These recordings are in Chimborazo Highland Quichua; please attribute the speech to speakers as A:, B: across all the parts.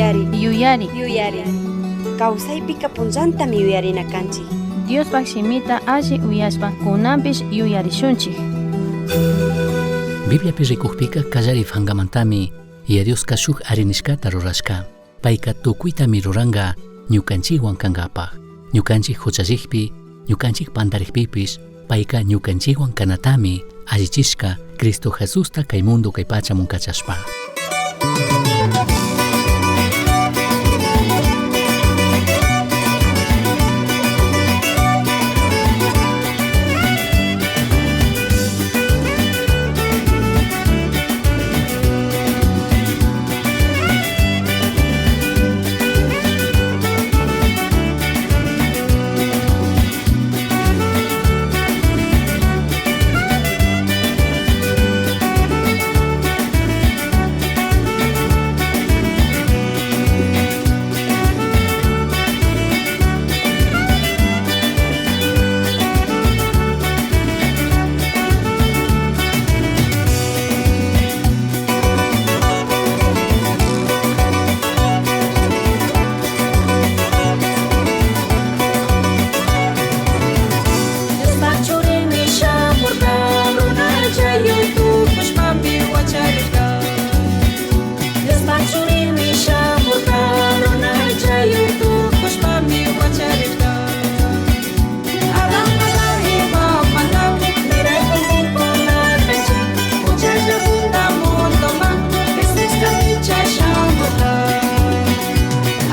A: Yuyari.
B: Yuyari.
A: Yuyari. Kawsaypika punllantami yuyarina kanchik.
B: Diospaj shimita alli uyashpa kunanpish yuyarishunchik.
C: Bibliapi rikujpika kallari fangamantami Yaya Dioska shuk arinishkata rurashka. Payka tukuytami ruranka ñukanchikwan kankapak. Ñukanchik huchallikpi, ñukanchik pantarikpipish payka ñukanchikwan kanatami allichishka Cristo Jesusta kay mundo kay pachamun kachashpa.
D: Diospaj churimi shamurka, runa aychayuc tucushpami huacharirca. Diospaj churimi shamurca, runa aychayuc tucushpami huacharirca. Adánmanta Evamanta miraicunticuna canchij, juchalla junda mundoman Jesusca micha shamurca.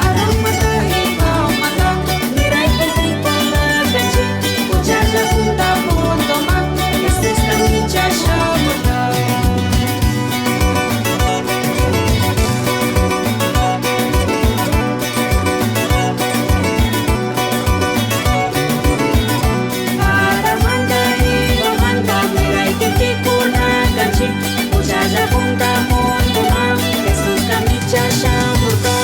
D: Adánmanta Evamanta miraicunticuna canchij, juchalla junda mundoman Jesusca micha shamurca. Adánmanta Evamanta miraicunticuna canchij, juchalla junda mundoman Jesusca micha shamurca.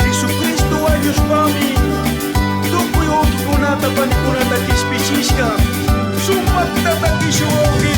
E: Jesucristo huañushpami tukuy wawqikunata panikunata qishpichishka sumaqta takishun wawqi.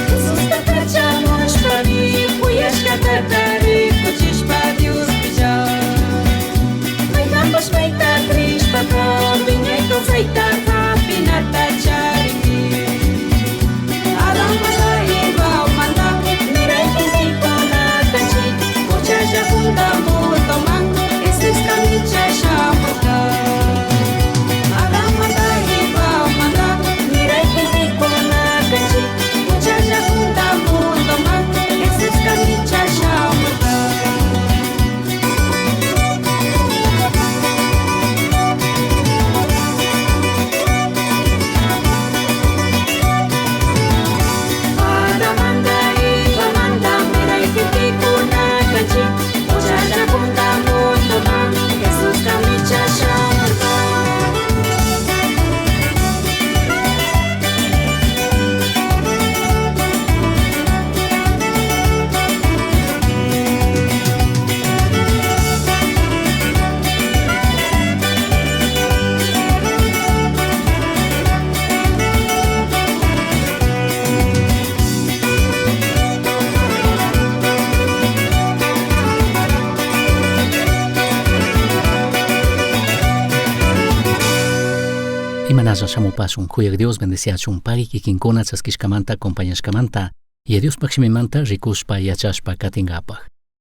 D: Jesusta kachamushpami cuyashcatata ricuchishpa Diospilla. Maijanpash paita crishpaca wiñay kawsayta japinata charinmi. Adánmanta Evamanta miraicunticuna canchij, juchalla junda mundoman Jesusca micha shamurca. Adánmanta Evamanta miraicunticuna canchij, juchalla junda mundoman Jesusca micha shamurca. Adánmanta Evamanta miraicunticuna canchij, juchalla junda mundoman Jesusca micha shamurca.
C: Imanalla shamupasun kuyaq Dios bendeciachun pagui kikinkuna chaskishkamanta acompañashkamanta y Diospaj shimimanta rikushpa yachashpa katingapaj.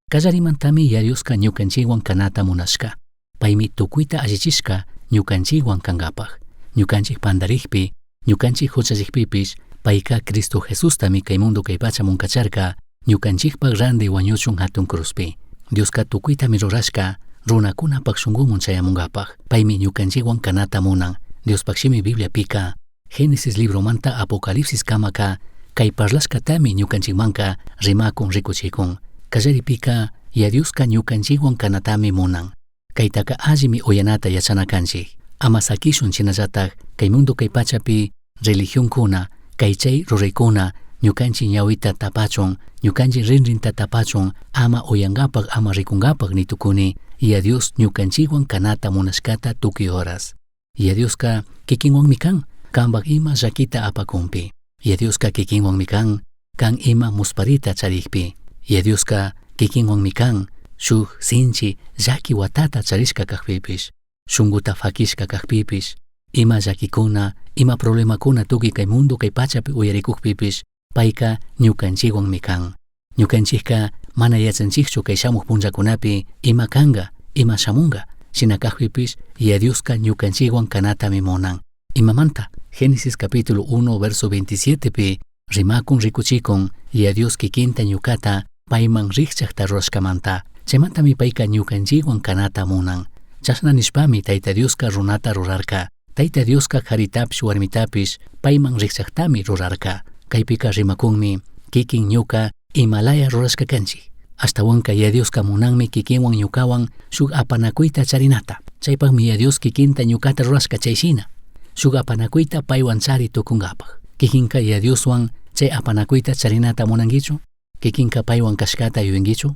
C: Kallarimantami Yaya Dioska ñukanchikwan kanata munashka. Paymi tukuyta allichishka ñukanchikwan kankapaj. Ñukanchik pandarikpi, ñukanchik huchallikpipish, payka Cristo Jesustami kay mundo kay pachaman kacharka, ñukanchikpak randi wañuchun hatun cruzpi. Dioska tukuytami rurashka, runakunapak shunkumun chayamunkapaj. Paymi ñukanchikwan kanata munan. Diospak shimi Bibliapika, Génesis libromanta Apocalipsis kamaka, kay parlashkatami ñukanchikmanka rimakun rikuchikun. Kallaripika, Yaya Dioska ñukanchikwan kanatami munan. Kaytaka allimi uyanata yachana kanchik. Ama sakishun shinallatak kay mundo kay pachapi religionkuna, kay chay ruraykuna ñukanchik ñawita tapachun, ñukanchik rinrinta tapachun, ama uyankapak ama rikunkapak nitukuni, Yaya Dios ñukanchikwan kanata munashkata tukuy horas. Yaya Dioska kikinwanmi kan, kanpak ima llakita apakunpi. Yaya Dioska kikinwanmi kan, kan ima musparita charikpi. Yaya Dioska kikinwanmi kan, shuk sinchi llaki watata charishka kakpipish, shunkuta fakishka kakpipish, ima llakikuna, ima problemakuna tukuy kay mundo kay pachapi uyarikukpipish, payka ñukanchikwanmi kan. Ñukanchikka mana yachanchikchu kay shamuq punllakunapi ima kanka, ima shamunka, shina kakpipish Yaya Dioska ñukanchikwan kanatami munan. Imamanta? Génesis capítulo 1 verso 27 pi rimakun rikuchikun Yaya Dios kikinta ñukata payman rikchakta rurashkamanta. Chaymantami payka ñukanchikwan kanata munan. Chashna nishpami Tayta Dioska runata rurarka. Tayta Dioska karitapish warmitapish payman rikchaktami rurarka. Kaypika rimakunmi kikin ñuka imalaya rurashka kanchik. Ashtawanka Yaya Dioska munanmi kikinwan ñukawan shuk apanakuyta charinata. Chaypakmi Yaya Dios kikinta ñukata rurashka chay shina. Shuk apanakuyta paywan chari tukunkapaj. Kikinka Yaya Dioswan chay apanakuyta charinata munankichu? Kikinka paywan kashkata yuyankichu?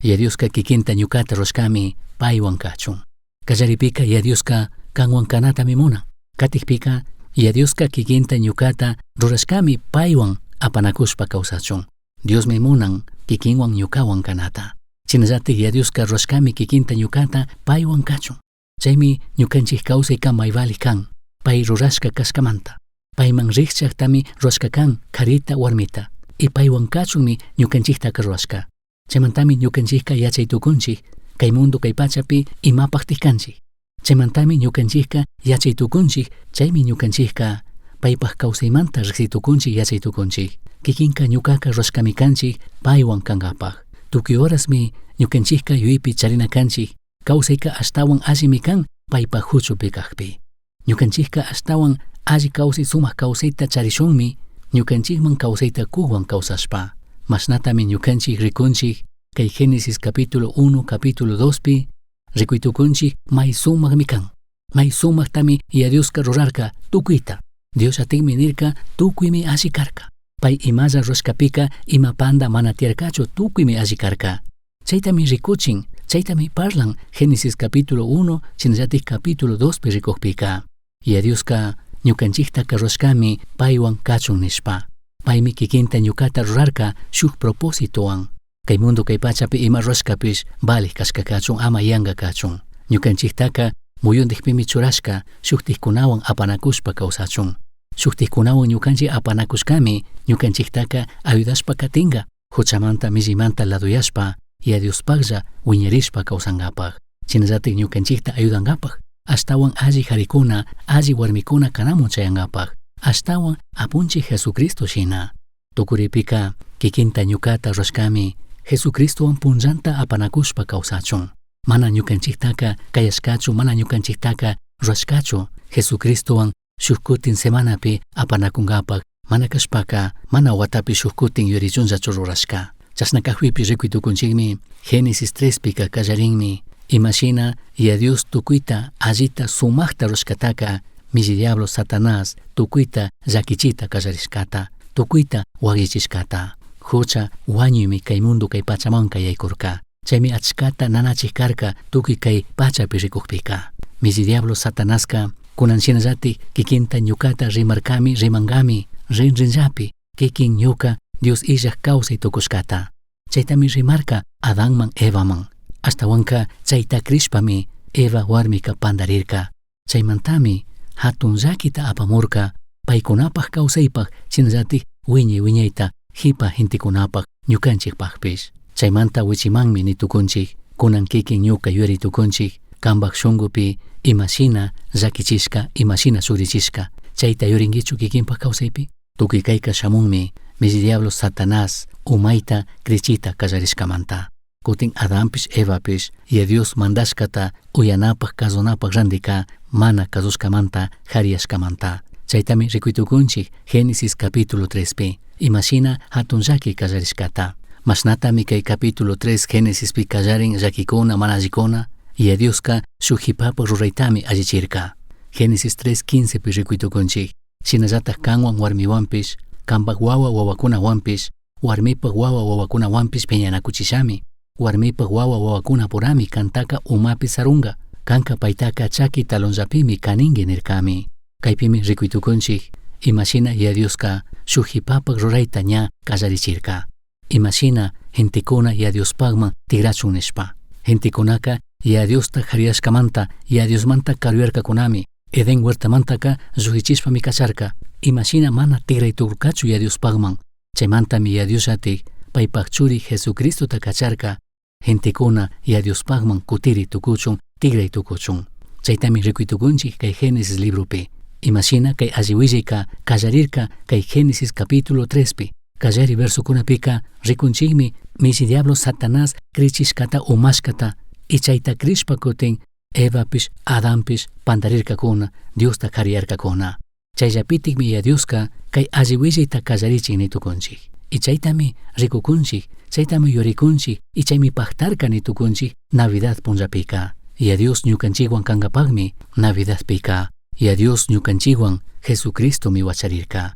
C: Yaya Dioska kikinta ñukata rurashkami paywan kachun. Kallaripika Yaya Dioska kanwan kanatami munan. Katikpika Yaya Dioska kikinta ñukata rurashkami paywan apanakushpa kawsachun. Diosmi munan kikinwan ñukawan kanata. Shinallatik Yaya Dioska rurashkami kikinta ñukata paywan kachun. Chaymi ñukanchik kawsayka may vali kan, pay rurashka kashkamanta. Payman rikchaktami rurashka kan karita warmita. Y paywan kachunmi ñukanchiktaka rurashka. Chaymantami ñukanchikka yachay tukunchik, kay mundo kay pachapi imapaqtik kanchik. Chaymantami ñukanchikka yachay tukunchik, chaymi ñukanchikka paypak kawsaymanta riqsi tukunchik yachay tukunchik. Kikinka ñukaka rurashkami kanchik paywan kankapaj. Tukuy horasmi ñukanchikka yuyaypi charina kanchik, kawsayka ashtawan allimi kan paypak huchupi kakpi. Ñukanchikka ashtawan alli kawsay sumak kawsayta charishunmi ñukanchikman kawsayta kuwan kawsashpa. Mashnatami ñukanchik rikunchik kay Génesis capítulo 1 capítulo 2 pi rikuytukunchik may sumakmi kan. May sumaktami Yaya Dioska rurarka tukuyta. Dios atikmi nirka tukuymi alli karka. Pay imalla rurashkapika ima panda mana tiyarkachu tukuymi alli karka. Chaytami rikuchin, chaytami parlan Génesis capítulo 1 shinallatik capítulo 2 pi rikukpika. Yaya Dioska ñukanchiktaka rurashkami paywan kachun nishpa. Paymi kikinta ñukata rurarka shuk propósitowan. Kay mundo kay pachapi ima rurashkapish valij kashka kachun ama yanka kachun. Ñukanchiktaka muyuntikpimi churashka shuktikkunawan apanakushpa kawsachun. Shuktikkunawan ñukanchik apanakushkami ñukanchiktaka ayudashpa katinka huchamanta millimanta laduyashpa Yaya Diospaklla wiñarishpa kawsankapaj. Shinallatik ñukanchikta ayudankapaj. Ashtawan alli karikuna, alli warmikuna kanamun chayankapaj. Ashtawan apunchik Jesucristo shina. Tukuripika kikinta ñukata rurashkami Jesucristowan punllanta apanakushpa kawsachun. Mana ñukanchiktaka kayashkachu, mana ñukanchiktaka rurashkachu Jesucristowan shuk kutin semanapi apanakunkapaj, mana kashpaka mana watapi shuk kutin yuyarichunllachu rurashka. Chashna kakpipi rikuy tukunchikmi Génesis 3 pika kallarinmi imashina Yaya Dios tukuyta allita sumakta rurashkataka milli diablo Satanás tukuyta llakichita kallarishkata, tukuyta wakllichishkata. Hucha wañuymi kay mundo kay pachamanka yaykurka. Chaymi achkata nanachik karka tukuy kay pachapi rikukpika. Milli diablo Satanaska kunan shinallatik kikinta ñukata rimarkami rimankami rinrinllapi kikin ñuka Dios illak kawsay tukushkata. Chaytami rimarka Adanman Evaman. Ashtawanka chayta crishpami Eva warmika pandarirka. Chaymantami hatun llakita apamurka paykunapak kawsaypak shinallatik wiñay wiñayta hipa gentekunapak ñukanchikpakpish. Chaymanta wichimanmi ni tukunchik, kunan kikin ñuka yuyari tukunchik, kambak shunkupi imashina llakichishka, imashina surichishka, chayta yurinkichu kikinpak kawsaypi? Tukuy kayka shamunmi milli diablo Satanás umayta krichita kallarishkamanta. Kutin Adanpish Evapish Yaya Dios mandashkata uyanapak kasunapak randika mana kasushkamanta jariyashkamanta. Chaytami rikuytukunchik Génesis capítulo 3pi, imashina hatun llaki kallarishkata. Mashnatami kay capítulo 3 Génesispi kallarin llakikuna mana allikuna, Yaya Dioska shuk jipapak ruraytami allichirka. Génesis 3:15pi rikuytukunchik, shinallatak kanwan warmiwanpish, kampak wawa wawakunawanpish, warmipak wawa wawakunawanpish piñanakuchishami. Warmipak wawa wawakuna purami kantaka umapi sarunga, kanka paytaka chaki talonllapimi kaninki nirkami. Kaypimi rikuytukunchik, imashina Yaya Dioska shuk jipapak rurayta ña kallarichirka. Imashina gentekuna Yaya Diospakman tigrachun nishpa. Gentekunaka Yaya Diosta jariyashkamanta, Yaya Diosmanta karuyarkakunami, Edén huertamantaka llujichishpami kacharka, imashina mana tigraytukurkachu Yaya Diospakman. Chaymantami Yaya Diosllatik paypak churi Jesucristota kacharka, gentekuna Yaya Diospakman kutiri tukuchun, tigray tukuchun. Chaytami rikuytukunchik kay Génesis libropi. Imashina kay alli willayka kallarirka kay Génesis capítulo 3pi. Kallari versokunapika rikunchikmi milli diablo Satanás krichishkata umashkata, y chayta krishpa kutin Evapish, Adanpish pantarirkakuna, Diosta kariyarkakuna. Chayllapitikmi Yaya Dioska kay alli willayta kallarichin nitukunchik. Y chaytami rikukunchik, chaytami yurikunchik, y chaymi paktarka nitukunchik Navidad punllapika. Yaya Dios ñukanchikwan kankapakmi Navidadpika. Yaya Dios ñukanchikwan Jesucristomi wacharirka.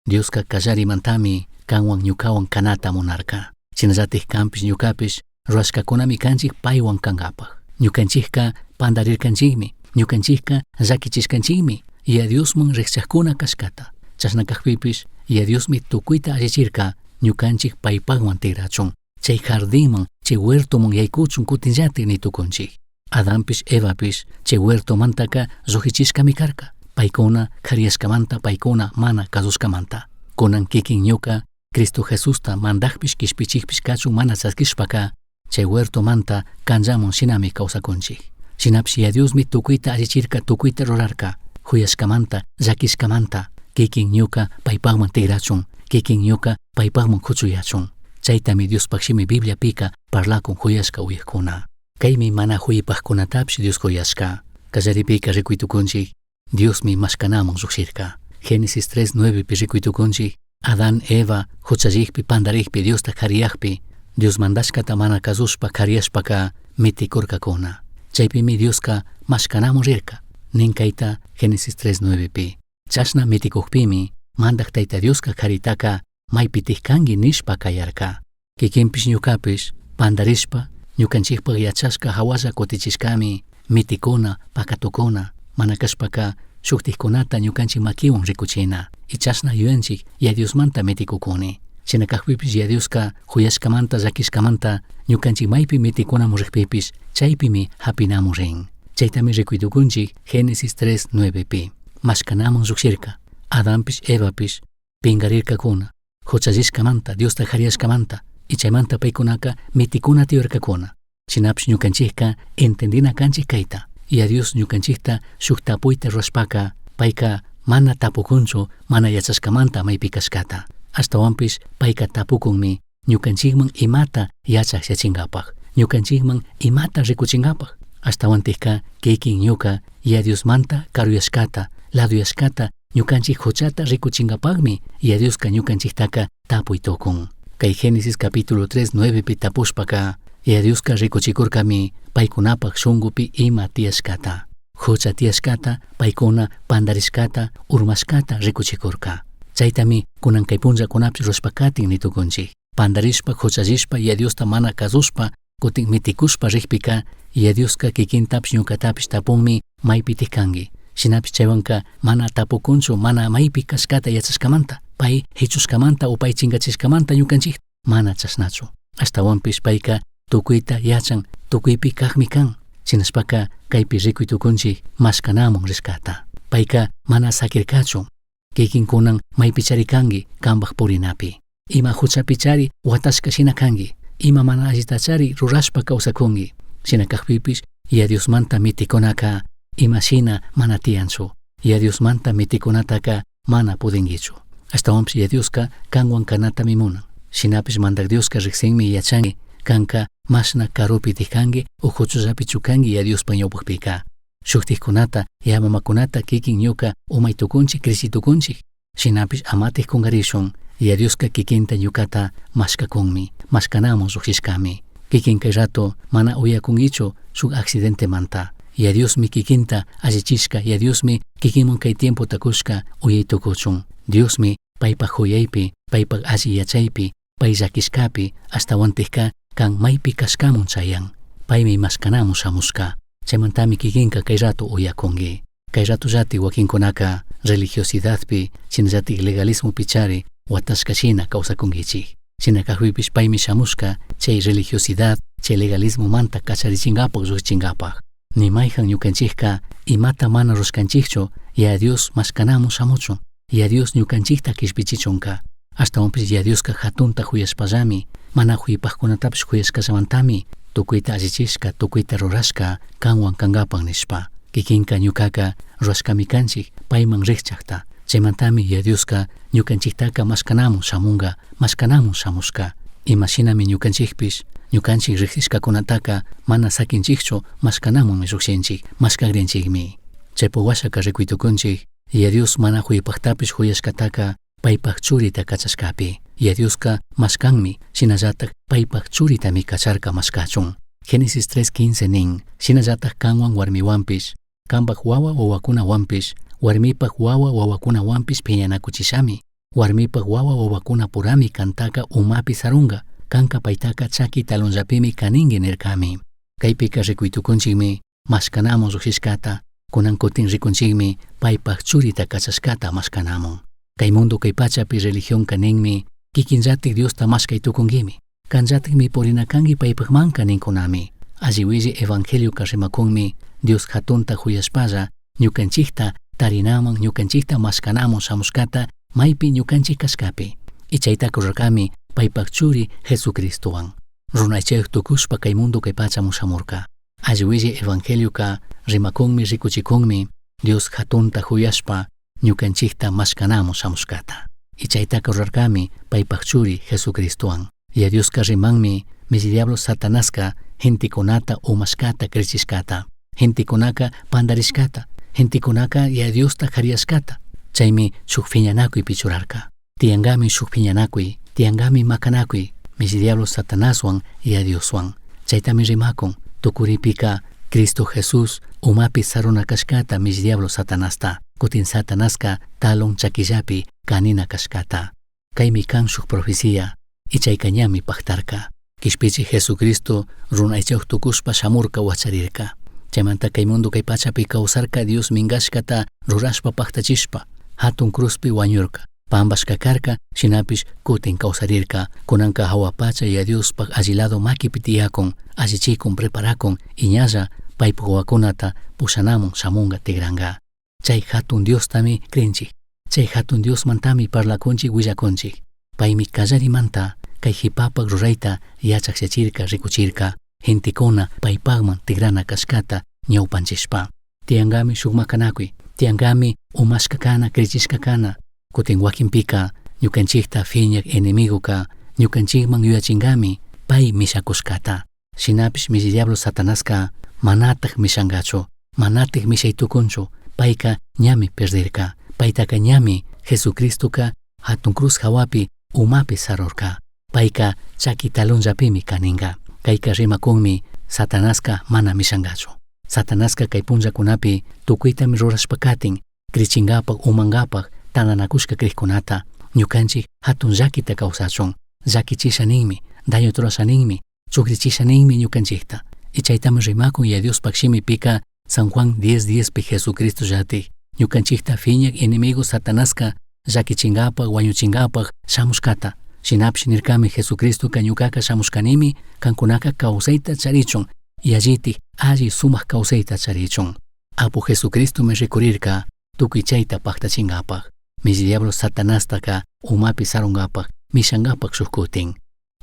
C: Dioska kallarimantami kanwan ñukawan kanata munarka. Shinallatik kanpish ñukapish rurashkakunami kanchik paywan kankapak. Ñukanchikka pantarirkanchikmi, ñukanchikka llakichishkanchikmi Yaya Diosman rikchakuna kashkata. Chashna kakpipish Yaya Diosmi tukuyta allichirka ñukanchik paypakman tigrachun. Chay jardinman, chay huertoman yaykuchun kutinllatik nitukunchik. Adanpish Evapish chay huertomantaka llujichishkami karka. Paykuna kariyashkamanta, paykuna mana kasushkamanta. Kunan kikin ñuka Cristo Jesusta mandakpish kishpichikpish kachun mana chaskishpaka chay huertomanta kanllamun shinami kawsakunchik. Shinapish Yaya Diosmi tukuyta allichirka, tukuyta rurarka, juyashkamanta, llakishkamanta, kikin ñuka paypakman tigrachun, kikin ñuka paypakman kuchuyachun. Chaytami Diospaj shimi Bibliapika parlakun juyashka uyakuna. Kaymi mana juyipajkunatapish Dios juyashka. Kallaripika rikuytukunchik, Diosmi mashkanaman llukshirka. Génesis 3:9pi rikuytukunchik, Adán, Eva, huchallikpi, pantarikpi, Diosta kariyakpi, Dios mandashkata mana kasushpa kariyashpaka mitikurkakuna. Chaypimi Dioska mashkanamun rirka. Nin kayta Génesis 3:9pi. Chashna mitikukpimi, mandak Tayta Dioska karitaka maypitik kanki nishpa kayarka. Kikinpish ñukapish pantarishpa, ñukanchikpak yachashka hawalla kutichishkami mitikuna, pakatukuna, mana kashpaka shuktikkunata ñukanchik makiwan rikuchina. Y chashna yuyanchik Yaya Diosmanta mitikukuni. Shina kakpipish Yaya Dioska juyashkamanta, llakishkamanta ñukanchik maypi mitikunamun rikpipish chaypimi hapinamun rin. Chaytami rikuytukunchik Génesis 3:9pi. Mashkanamun llukshirka. Adanpish, Evapish pinkarirkakuna. Huchallishkamanta, Diosta jariyashkamanta, y chaymanta paykunaka mitikuna tiyarkakuna. Shinapish ñukanchikka entendina kanchik kayta. Yaya Dios ñukanchikta shuk tapuyta rurashpaka payka mana tapukunchu mana yachashkamanta maypi kashkata. Ashtawanpish payka tapukunmi ñukanchikman imata yachak yachinkapak, ñukanchikman imata rikuchinkapak. Ashtawantikka kikin ñuka Yaya Diosmanta karuyashkata, laduyashkata, ñukanchik huchata rikuchinkapakmi Yaya Dioska ñukanchiktaka tapuy tukun. Kay Génesis capítulo 3:9pi tapushpaka Yaya Dioska rikuchikurkami paykunapak shunkupi ima tiyashkata. Hucha tiyashkata, paykuna pantarishkata, urmashkata rikuchikurka. Chaytami kunan kay punllakunapish rurashpakatin nitukunchik. Pantarishpa, huchallishpa, Yaya Diosta mana kasushpa, kutin mitikushpa rikpika, Yaya Dioska kikintapish ñukatapish tapunmi maypitik kanki. Shinapish chaywanka mana tapukunchu mana maypi kashkata yachashkamanta, pay hichushkamanta o pay chinkachishkamanta ñukanchik mana chashnachu. Ashtawanpish payka tukuyta yachan, tukuypi kakmi kan. Shinashpaka kaypi rikuytukunchik mashkanamun rishkata. Payka mana sakirkachu. Kikin kunan maypichari kanki kambak purinapi. Ima huchapichari watashka shina kanki. Ima mana allitachari rurashpa kawsakunki. Shina kakpipish Yaya Diosmanta mitikunaka ima shina mana tiyanchu. Yaya Diosmanta mitikunataka mana pudinkichu. Ashtahuanpish Yaya Dioska kanwan kanatami munan. Shinapish Mandak Dioska riksinmi yachanki kanka mashna karupi tikanki o huchullapichu kanki Yaya Diospa ñawpakpika. Shuktikkunata, yaya mamakunata kikin ñuka umay tukunchik krichi tukunchik. Shinapish amatik kungarishun, Yaya Dioska kikinta ñukata mashkakunmi, mashkanamun llukshishkami. Kikin kay rato mana uyakunkichu shuk accidentemanta. Yaya Diosmi kikinta allichishka, Yaya Diosmi kikinman kay tiempota kushka uyay tukuchun. Diosmi paypak huyaypi, paypak alli yachaypi, pay llakishkapi, ashtawantikka kan maypi kashkamun chayan. Paymi mashkanamun shamushka. Chaymantami kikinka kay rato uyakunki. Kay ratollati wakinkunaka religiosidadpi, shinallatik legalismopi chari watashka shina kawsakunkichik. Shina kakpipish paymi shamushka chay religiosidad, chay legalismomanta kacharichinkapak llukchinkapak. Ni mayhan ñukanchikka imata mana rushkanchikchu Yaya Dios mashkanamun shamuchun. Yaya Dios ñukanchikta kishpichichunka. Ashtawanpish Yaya Dioska hatunta huyashpallami, mana huypajkunatapish huyashkallamantami tukuyta allichishka, tukuyta rurashka kanwan kankapak nishpa. Kikinka ñukaka rurashkami kanchik payman rikchakta. Chaymantami Yaya Dioska ñukanchiktaka mashkanamun shamunka, mashkanamun shamushka. Imashinami ñukanchikpish, ñukanchik riksishkakunataka mana sakinchikchu mashkanamunmi llukshinchik, mashkakrinchikmi. Chaypa washaka rikuytukunchik, Yaya Dios mana huypaktapish huyashkataka paypak churita kachashkapi. Yaya Dioska mashkanmi, shinallatak paypak churitami kacharka mashkachun. Génesis 3:15 nin, shinallatak kanwan warmiwanpish, kanpak wawa wawakunawanpish, warmipak wawa wawakunawanpish piñanakuchishami. Warmipak wawa wawakunapurami kantaka umapi sarunka, kanka paytaka chaki talonllapimi kaninki nirkami. Kaypika rikuytukunchikmi mashkanamun llukshishkata, kunan kutin rikunchikmi paypak churita kachashkata mashkanamun. Kay mundo kay pachapi religionka ninmi, kikinllatik Diosta mashkay tukunkimi. Kanllatikmi purinakanki paypakmanka ninkunami. Alli willi evangelioka rimakunmi, Dios hatunta huyashpalla, ñukanchikta tarinaman, ñukanchikta mashkanamun shamushkata, maypi ñukanchik kashkapi. Y chaytaka rurarkami paypak churi Jesucristowan. Runa aychayuq tukushpa kay mundo kay pachamun shamurka. Alli willi evangelioka rimakunmi, rikuchikunmi, Dios hatunta huyashpa ñukanchikta mashkanamun shamushkata. Y chaytaka rurarkami paypak churi Jesucristowan. Yaya Dioska rimanmi, milli diablo Satanaska gentekunata umashkata krichishkata. Gentekunaka pandarishkata. Gentekunaka Yaya Diosta jariyashkata. Chaymi shuk phiñanakuypi churarka. Tiyankami shuk phiñanakuy, tiyankami makanakuy, milli diablo Satanaswan Yaya Dioswan. Chaytami rimakun, tukuripika Cristo Jesús umapi saruna kashkata milli diablo Satanasta. Kutin Satanaska talon chakillapi kanina kashkata. Kaymi kan shuk profecía, y chayka ñami paktarka. Kishpichi Jesucristo runa aychayuq tukushpa shamurka wacharirka. Chaymanta kay mundo kay pachapi kawsarka Dios minkashkata rurashpa paktachishpa, hatun cruzpi wañurka. Pampashka karka, shinapish kutin kawsarirka. Kunanka hawa pacha Yaya Diospak alli lado makipi tiyakun, allichikun, preparakun, y ñalla paypak wawakunata pushanamun shamunka tigranka. Chay hatun Diostami krinchik. Chay hatun Diosmantami parlakunchik, willakunchik. Paymi kallarimanta kay hipapak rurayta yachakchachirka, rikuchirka. Gentekuna paypakman tigrana kashkata ñawpanchishpa. Tiyankami shuk makanakuy, tiyankami umashka kana, krichishka kana. Kutin wakinpika ñukanchikta phiñak enemigoka ñukanchikman yuyachinkami pay mishakushkata. Shinapish milli diablo Satanaska manatak mishankachu, manatik mishay tukunchu, payka ñami perdirka. Paytaka ñami Jesucristoka hatun cruz hawapi umapi sarurka. Payka chaki talonllapimi kaninka. Kayka rimakunmi Satanaska mana mishankachu. Satanaska kay punllakunapi tukuytami rurashpa katin, krichinkapak, umankapak, tantanakushka krikkunata, ñukanchik hatun llakita kawsachun, llakichisha ninmi, daño rurasha ninmi, chukrichisha ninmi ñukanchikta. Y chaytami rimakun Yaya Diospak shimipika San Juan 10:10 pi Jesucristo llatik, ñukanchikta phiñak enemigo Satanaska llakichinkapak, wañuchinkapak shamushkata. Shinapish nirkami Jesucristoka ñukaka shamushkanimi kankunaka kawsayta charichun, yallitik alli sumak kawsayta charichun. Apu Jesucristomi rikurirka tukuy chayta paktachinkapak. Milli diablo Satanastaka umapi sarunkapak, mishankapak shuk kutin.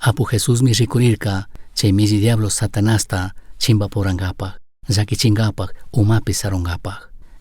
C: Apu Jesusmi ricurirca chay milli diablo Satanasta chimbapurangapaj, llaquichingapaj, umapi sarungapaj.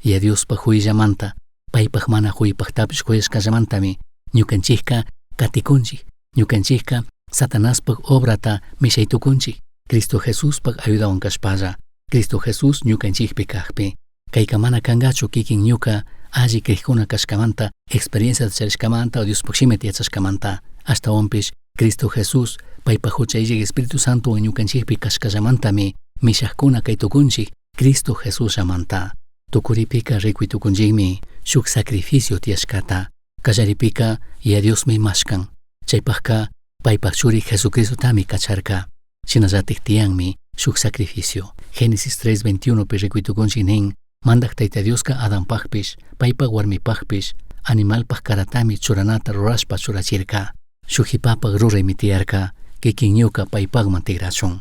C: Yaya Diospaj juyillamanta, paipaj mana juyipajtapish juyashcallamantami ñucanchijca caticunchij, ñucanchijca Satanaspaj obrata mishai tucunchij, Cristo Jesuspaj ayudahuan cashpalla, Cristo Jesús ñucanchijpi cajpi. Caica mana cangachu kikin ñuca alli crijcuna cashcamanta, experienciata charishcamanta o Diospaj shimita yachashcamanta, ashtahuanpish Cristo Jesús paipaj jucha illaj Espíritu Santohuan ñucanchijpi cashcallamantami mishajcuna cai tucunchij Cristo Jesusllamanta. Tucuripica ricui tucunchijmi shuj sacrificio tiyashcata. Callaripica Yaya Diosmi mashcan. Chaipajca paipaj churi Jesucristotami cacharca. Shinallataj tiyanmi shuj sacrificio. Génesis 3:21pi ricui tucunchij nin, Mandaj Taita Diosca Adanpajpish, paipaj huarmipajpish, animalpaj caratami churanata rurashpa churachirca. Shuj jipapaj ruraimi tiyarca, kikin ñuca paipajman tigrachun.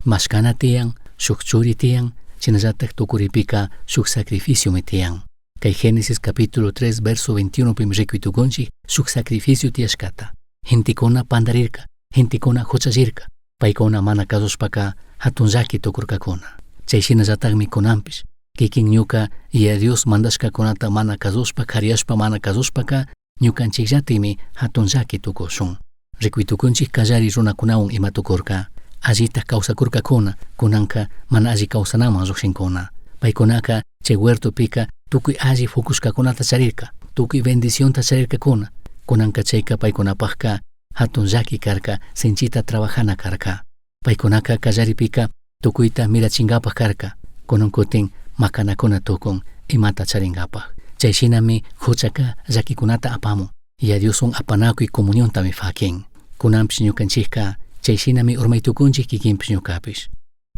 C: Mashcana tiyan, shuj churi tiyan, shinallataj tucuripica shuj sacrificiomi tiyan. Cai Génesis capítulo 3 verso 21pimi ricui tucunchij shuj sacrificio tiyashcata. Gentecuna pandarirca, gentecuna juchallirca, paicuna mana cazushpaca jatun llaqui tucurcacuna. Chai shinallatajmi cunanpish, kikin ñuca Yaya Dios mandashcacunata mana cazushpa, jariyashpa mana cazushpaca, ñucanchijllatimi jatun llaqui tucushun. Ricui tucunchij callari runacunahuan ima tucurca. Allitaj causacurcacuna, cunanca mana alli causanaman llujshincuna. Paicunaca chai huertopica tucui alli fucushcacunata charirca, tucui bendicionta charircacuna. Cunanca chaica paicunapajca jatun llaqui carca, sinchita trabajana carca. Paicunaca callaripica tucuita mirachingapaj carca, cunan cutin macanacuna tucun imata charingapaj. Chai shinami juchaca llaquicunata apamun, Yaya Dioshuan apanacui comuniontami faquin. Cunanpish ñucanchijca chai shinami urmai tucunchij kikinpish ñucapish.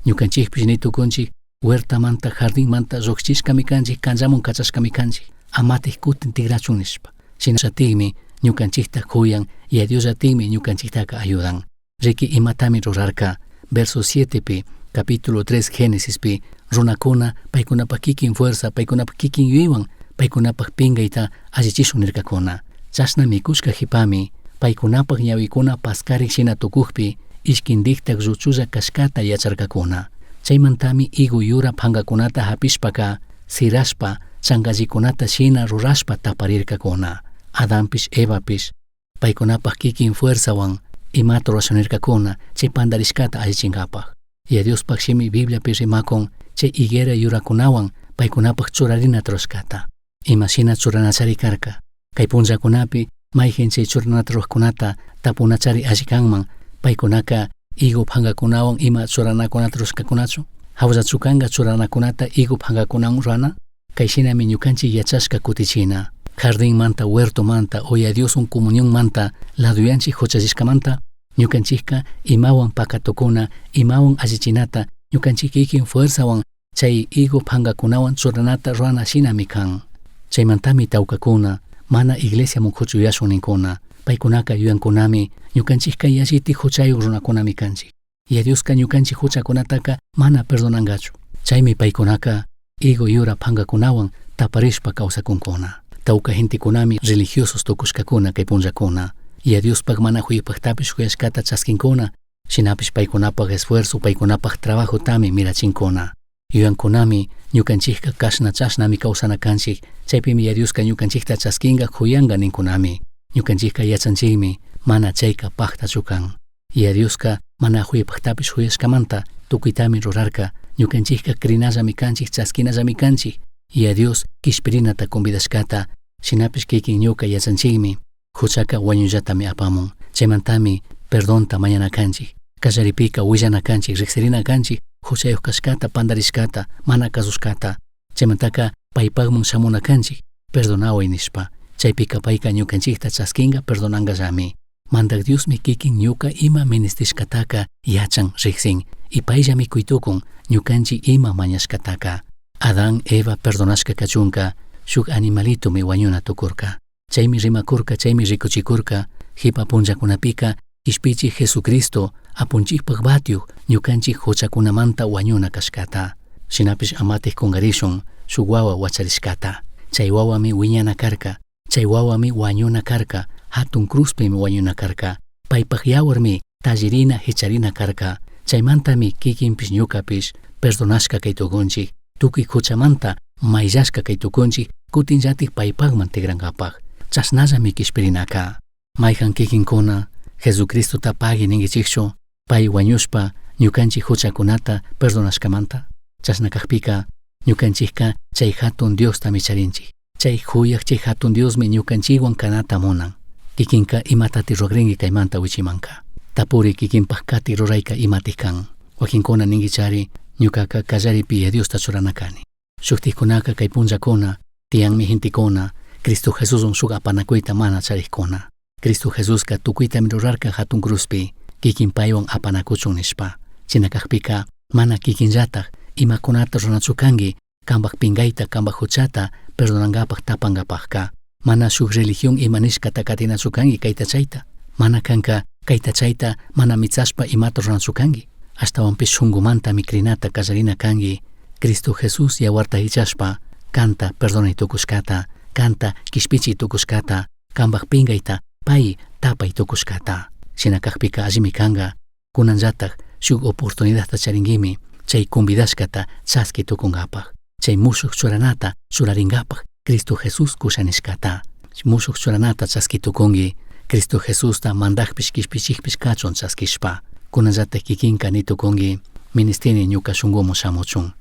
C: Ñucanchijpish ni tucunchij huertamanta, jardinmanta llujchishcami canchij, canllamun cachashcami canchij, amataj cutin tigrachun nishpa. Shinallatajmi ñucanchijta juyan, Yaya Diosllatajmi ñucanchijtaca ayudan. Riqui imatami rurarca, verso 7pi, capítulo 3 Génesispi, runacuna paicunapaj kikin fuerza, paicunapaj kikin yuyayhuan, paicunapaj pingaita allichishun nircacuna. Chashna micushca jipami, paicunapaj ñahuicuna pascarij shina tucujpi, ishquindijtaj lluchulla cashcata yacharcacuna. Chaimantami higo yura pangacunata japishpaca, sirashpa, changallicunata shina rurashpa taparircacuna. Adanpish Evapish, paicunapaj kikin fuerzahuan imata rurasha nircacuna chay pandarishcata allichingapaj. Yaya Diospaj shimi Bibliapi rimacun chay higuera yuracunahuan paicunapaj churarinata rurashcata. Ima shina churanachari carca. Cai punllacunapi maijan chay churanata rurajcunata tapunachari alli canman, paicunaca higo pangacunahuan ima churanacunata rurashcacunachu? Jaullachu canga churanacunata higo pangacunahuan rurana? Cai shinami ñucanchij yachashca cutichina. Jardinmanta, huertomanta, o Yaya Dioshuan comunionmanta, ladoyanchij juchallishcamanta, ñucanchijca imahuan pacatucuna, imahuan allichinata, ñucanchij kikin fuerzahuan chay higo pangacunahuan churanata rurana shinami can. Chaimantami taucacuna, mana iglesiaman juchuyashun nincuna. Paicunaca yuyancunami, ñucanchijca yallitaj juchayuj runacunami canchij. Yaya Diosca ñucanchij juchacunataca mana perdonangachu. Chaimi paicunaca higo yura pangacunahuan taparishpa causacuncuna. Tauca gentecunami religiosos tucushcacuna cai punllacuna. Yaya Diospaj mana juyapajtapish juyashcata chasquincuna, shinapish paicunapaj esfuerzo, paicunapaj trabajotami mirachincuna. Yuyancunami ñucanchijca cashna chashnami causana canchij, chaipimi Yaya Diosca ñucanchijta chasquinga juyanga nincunami. Ñucanchijca yachanchijmi, mana chaica pajtachu can. Yaya Diosca mana juyapajtapish juyashcamanta tucuitami rurarca, ñucanchijca crinallami canchij, chasquinallami canchij, Yaya Dios quishpirinata convidashcata, shinapish kikin ñuca yachanchijmi, juchaca huañuyllatami apamun. Chaimantami perdonta mañana canchij, callaripica huillana canchij, rijsirina canchij, juchayuj cashcata, pandarishcata, mana cazushcata. Chaimantaca paipajman shamuna canchij, perdonahuai nishpa. Chaipica paica ñucanchijta chasquinga, perdonangallami. Mandaj Diosmi kikin ñuca ima ministishcataca yachan, rijsin, y paillami cuitucun ñucanchij ima mañashcataca. Adán, Eva perdonashca cachunca, shuj animalitomi huañuna tucurca. Chaimi rimacurca, chaimi ricuchicurca, jipa punllacunapica, quishpichij Jesucristo, apunchijpaj batiuj, ñucanchij juchacunamanta huañuna cashcata. Shinapish amataj cungarishun, shuj huahua huacharishcata. Chai huahuami huiñana carca, chai huahuami huañuna carca, jatun cruzpimi huañuna carca. Paipaj yahuarmi Tallirina hicharina karka. Chaymantami kikinpish ñukapish perdonashka kay tukunchik, tukuy huchamanta mayllashka kay tukunchik, kutinllatik paypakman tikrankapaq. Chashnallami kishpirinaka. Mayhan kikinkuna Jesucristota pagui ninkichikchu, pay wañushpa ñukanchik huchakunata perdonashkamanta. Chashna kakpika ñukanchikka chay hatun Diostami charinchik. Chay huyaq chay hatun Diosmi ñukanchikwan kanata munan. Kikinka imatati ruragrinki kaymanta wichimanka. Tapuri kikinpak kati rurayka imatik kan. Wakinkuna ninkichari ñukaka kallaripi Diosta churana kani. Shuktikkunaka kay punllakuna tiyanmi gentekuna Cristo Jesuswan shuk apanakuyta mana charikkuna. Cristo Jesuska tukuytami rurarka hatun cruzpi kikin paywan apanakuchun nishpa. Shina kakpika mana kikinllatak imakunata ruranachu kanki kanpak pinkayta kanpak huchata perdonankapak tapankapakka. Mana shuk religión ima nishkata katinachu kanki kayta chayta. Mana kanka kayta chayta mana mitsashpa imata ruranachu kanki. Ashtawanpish shunkumantami crinata kallarina kanki Cristo Jesús yawarta hichashpa kanta perdonay tukushkata, kanta kishpichiy tukushkata, kanpak pinkayta pay tapay tukushkata. Shina kakpika allimi kanka, kunanllatak shuk oportunidadta charinkimi chay convidashkata chaski tukunkapak, chay mushuk churanata churarinkapak Cristo Jesús kusha nishkata. Mushuk churanata chaski tukunki Cristo Jesusta mandakpish kishpichikpish kachun chaskishpa. Kunanllatak kikinka ni tukunki ministini ñuka shunkumun shamuchun.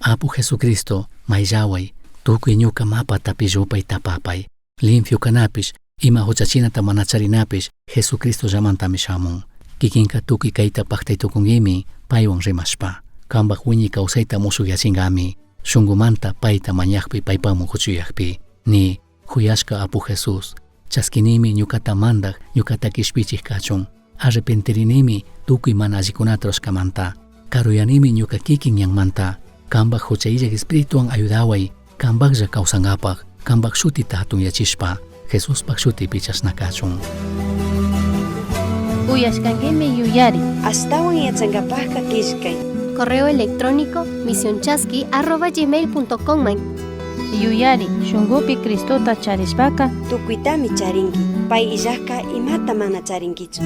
C: Apu Jesucristo mayllaway, tukuy ñuka mapata pillupay tapapay. Limpio kanapish, ima huchachinata mana charinapish Jesucristo llamantami shamun. Kikinka tukuy kayta paktay tukunkimi paywan rimashpa. Kanpak wiñay kawsayta mushukyachingami. Shunkumanta payta mañakpi paypamun huchuyakpi. Ni huyashka Apu Jesús, chaskinimi ñukata mandak, ñukata kishpichik kachun. Arrepentirinimi tukuy mana allikunata rurashkamanta. Karuyanimi ñuka kikin ñanmanta. Kanpak huchayllak espirituwan ayudaway, kanpaklla kawsankapak, kanpak shutita hatunyachishpa, Jesuspak shutipi chashna kachun.
B: Uyashkankimi yuyari.
A: Ashtawan yachankapakka killkay.
F: Correo electrónico misionchasqui@gmail.com.
B: Yuyari, shunkupi Cristota charishpaka
A: Tukuytami charinki. Pay illakka imata mana charinkichu.